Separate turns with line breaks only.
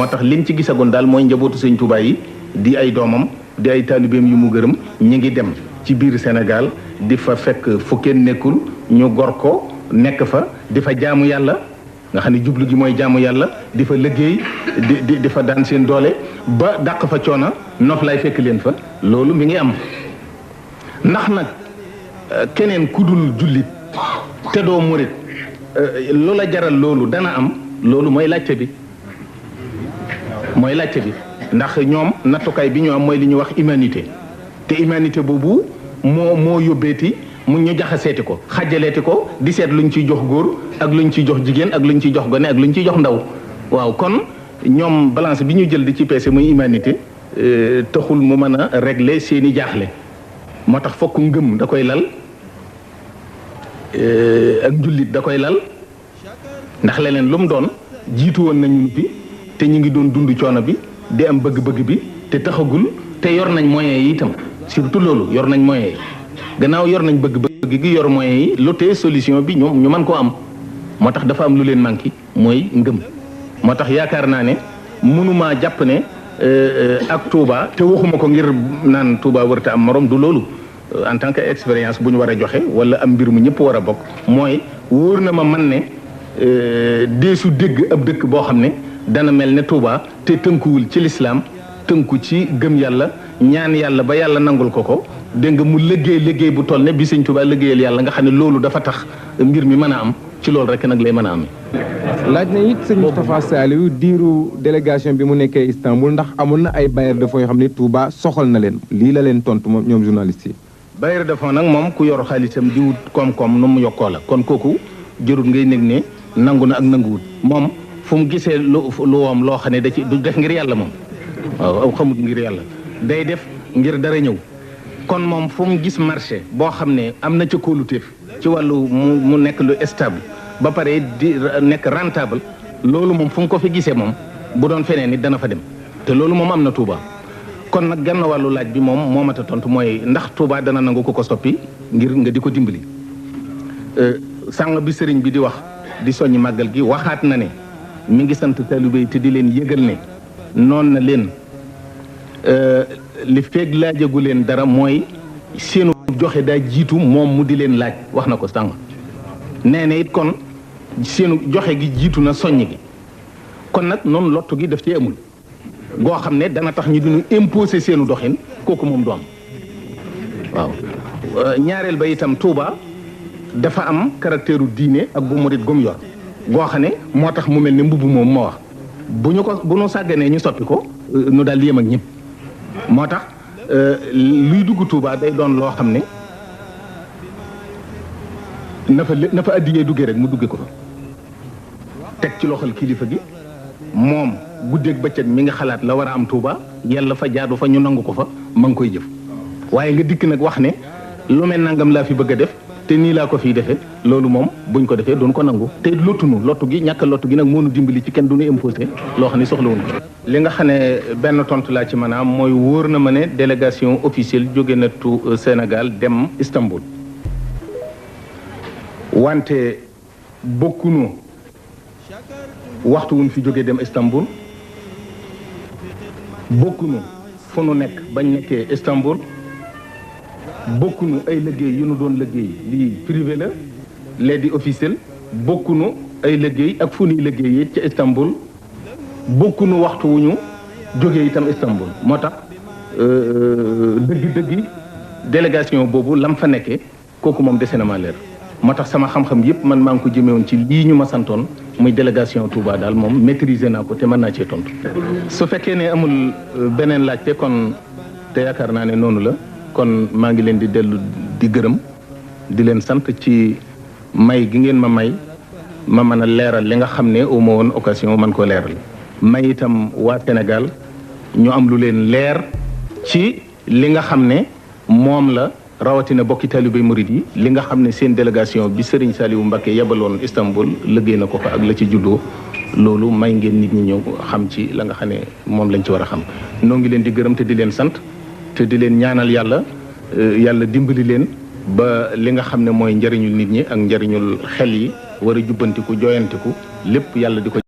moo tax liñ ci gisagoon daal mooy njabootu sëñ Touba yi di ay doomam di ay taalibeem yu mu gërëm ñi ngi dem ci biir Sénégal di fa fekk fu kenn nekkul ñu gor ko nekk fa di fa jaamu yàlla nga xam ne jublu gi mooy jaamu yàlla di fa liggéey di fa daan seen doole ba dàq fa coona nof lay fekk leen fa loolu mi ngi am ndax nag keneen ku dul jullit te doo murit loola jaral loolu dana am loolu mooy laajte bi ndax ñoom nattukaay bi ñu am mooy li ñuy wax humanité te humanité boobu moo yóbbeeti mu ñu jaxaseeti ko xajaleeti ko di seet luñ ciy jox góor ak luñ ciy jox jigéen ak luñ ciy jox gone ak luñ ciy jox ndaw waaw kon ñoom balance bi ñu jël di ci peese muy humanité taxul mu mën a régler seeni jaaxle moo tax fokk ngëm da koy lal ak njullit da koy lal ndax leneen lu mu doon jiitu woon nañu fi te ñu ngi doon dund coono bi di am bëgg-bëgg bi te taxagul te yor nañ moyens yi itam surtout loolu yor nañ moyens yi gannaaw yor nañ bëgg-bëgg gi yor moyens yi lu tee solution bi ñoom ñu mën koo am moo tax dafa am lu leen manqué mooy ngëm moo tax yaakaar naa ne mënumaa jàpp ne ak Touba te waxuma ko ngir naan Touba wërta am morom du loolu en tant que expérience bu ñu war a joxe wala am mbir mu ñëpp war a bokk mooy wóor na ma man ne deesu dégg ab dëkk boo xam ne dana mel ne Touba te tënkuwul ci lislaam tënku ci gëm yàlla ñaan yàlla ba yàlla nangul ko dégg nga mu liggéey bu toll ne bi sëñ Touba liggéeyal yàlla nga xam ne loolu dafa tax mbir mi mën a am ci loolu rek nag lay mën a am.
laaj na it sëñ Moustapha Saliou diiru délégation bi mu nekkee Istanbul ndax amoon na ay bailleurs de fonds yoo xam ne Touba soxal na leen lii la leen tontu moom ñoom journalistes yi.
bailleur de fonds nag moom ku yor xaalisam di wut koom-koom nu mu yokkoo la kon kooku jërut ngay nekk ne nangu na ak nanguwut moom fu mu gisee lu woom loo xam ne da ci du def ngir yàlla moom waaw aw xamut ngir yàlla day def ngir dara ñëw kon moom fu mu gis marché boo xam ne am na ca kóoluteef ci wàllu mu nekk lu stable ba pare di nekk rentable loolu moom fu mu ko fi gisee moom bu doon feneen nit dana fa dem te loolu moom am na Touba kon nag genn wàllu laaj bi moom moo mat a tontu mooy ndax Touba dana nangu ko soppi ngir nga di ko dimbali sàng bi sëriñ bi di wax di soññ màggal gi waxaat na ne mi ngi sant taalibe yi te di leen yëgal ne noon na leen li feeg laajagu leen dara mooy seenu joxe daa jiitu moom mu di leen laaj wax na ko sàng nee na it kon seenu joxe gi jiitu na soññ gi kon nag noonu lottu gi daf ci amul goo xam ne dana tax ñu duñu imposer seenu doxin kooku moom du am waaw ñaareel ba itam Touba dafa am caractère diine ak bu murit gum yor goo xam ne moo tax mu mel ne mbubb moom moo wax bu ñu sàgganee ñu soppi ko nu daal di yem ak ñëpp moo tax luy dugg Touba day doon loo xam ne na fa addiyee duggee rek mu dugge ko fa teg ci loxol kilifa gi moom guddeeg bëccëg mi nga xalaat la war a am Touba yàlla fa jaadu fa ñu nangu ko fa ma ngi koy jëf waaye nga dikk nag wax ne lu mel nangam laa fi bëgg a def te nii laa ko fiy defee loolu moom buñ ko defee doon ko nangu te lottu gi ñàkk lottu gi nag moo nu dimbali ci kenn du ñu imposé loo xam ne soxlawuñ ko. li nga xam ne benn tontu laa ci mën a am mooy wóor na ma ne délégation officielle jóge na Sénégal dem Istanbul wante bokkunu waxtu wuñ fi jógee dem Istanbul bokkunu fu nu nekk bañ nekkee Istanbul bokkunu ay liggéey yu nu doon liggéey lii privé la lee di officiel bokkunu ay liggéey ak fu nuy liggéey yi ca Istanbul bokkunu waxtu wu ñu jógee itam Istanbul moo tax dëgg-dëgg délégation boobu lam fa nekkee kooku moom dese na ma leer moo tax sama xam-xam yëpp man maa ngi ko jëmewoon ci lii ñu ma santoon muy délégation Touba daal moom maîtriser naa ko te mën naa cee tontu. su fekkee ne amul beneen laajte kon te yaakaar naa ne noonu la kon maa ngi leen di dellu di gërëm di leen sant ci may gi ngeen ma may ma mën a leeral li nga xam ne au ma woon occasion man koo leeral may itam waa Sénégal ñu am lu leen leer ci li nga xam ne moom la rawatina bokki talibé murid yi li nga xam ne seen délégation bi Serigne Saliou Mbacké yebaloon Istanbul liggéey na ko fa ak la ci juddoo loolu may ngeen nit ñi ñëw xam ci la nga xam ne moom lañ ci war a xam noo ngi leen di gërëm te di leen sant te di leen ñaanal yàlla yàlla dimbali leen ba li nga xam ne mooy njëriñul nit ñi ak njëriñul xel yi war a jubbantiku jooyantiku lépp yàlla di ko